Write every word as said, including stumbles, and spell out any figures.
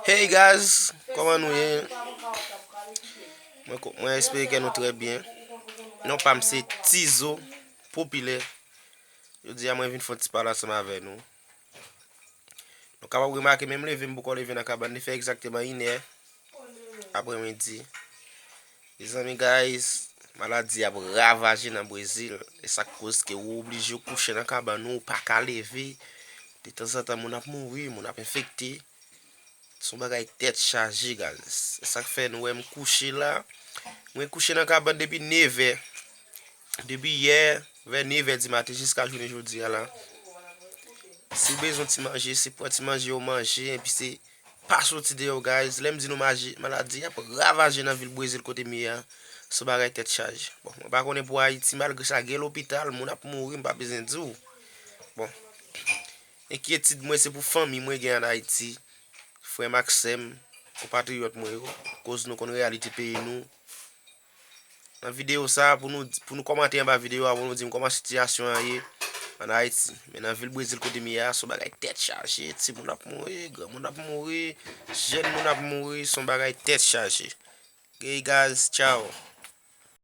Hey guys, kòman nou ye? Mwen, ko- mwen espere ke nou trè byen. Non pa m se Tizo Popilè. Jodi a mwen vin fè yon ti pale ansanm avè nou. Nou kapab remake menm leve m poko leve nan kabann, li fè egzakteman inè apremidi. Mezanmi guys, maladi ap ravaje nan Brezil. E sa k koz ke ou oblije kouche nan kabann ou, ou pa ka leve. Detanzantan moun ap mouri, moun ap enfekte. Se yon bagay tèt chaje guys. E sa k fè nou wè m kouche la. Mwen kouche nan kabann depi nevè. Depi yè, vè nevè di maten jiska jounen jodi a la. Si w bezwen ti manje, se pran ti manje ou manje, epi se pa soti deyò guys. Lè m di nou maje, maladi ap ravaje nan vil Brezil kote m ye a. Se yon bagay tèt chaje. Bon, mwen pa konnen pou Ayiti, malgre sa gen lopital, moun ap mouri, m pa bezwen di w. Bon, enkyetid mwen se pou fanmi mwen gen ann Ayiti, frè m ak sè m, konpatriyòt mwen yo, koz nou konn reyalite peyi nou. Nan videyo sa, pou nou, pou nou kòmante anba videyo a, pou nou di m kòman sitiyasyon an ye ann Ayiti. Men nan vil Brezil kote m ye a, se yon bagay tèt chaje, timoun ap mouri, granmoun ap mouri, jèn moun ap mouri, se yon bagay tèt chaje. Gay guys, tchaw.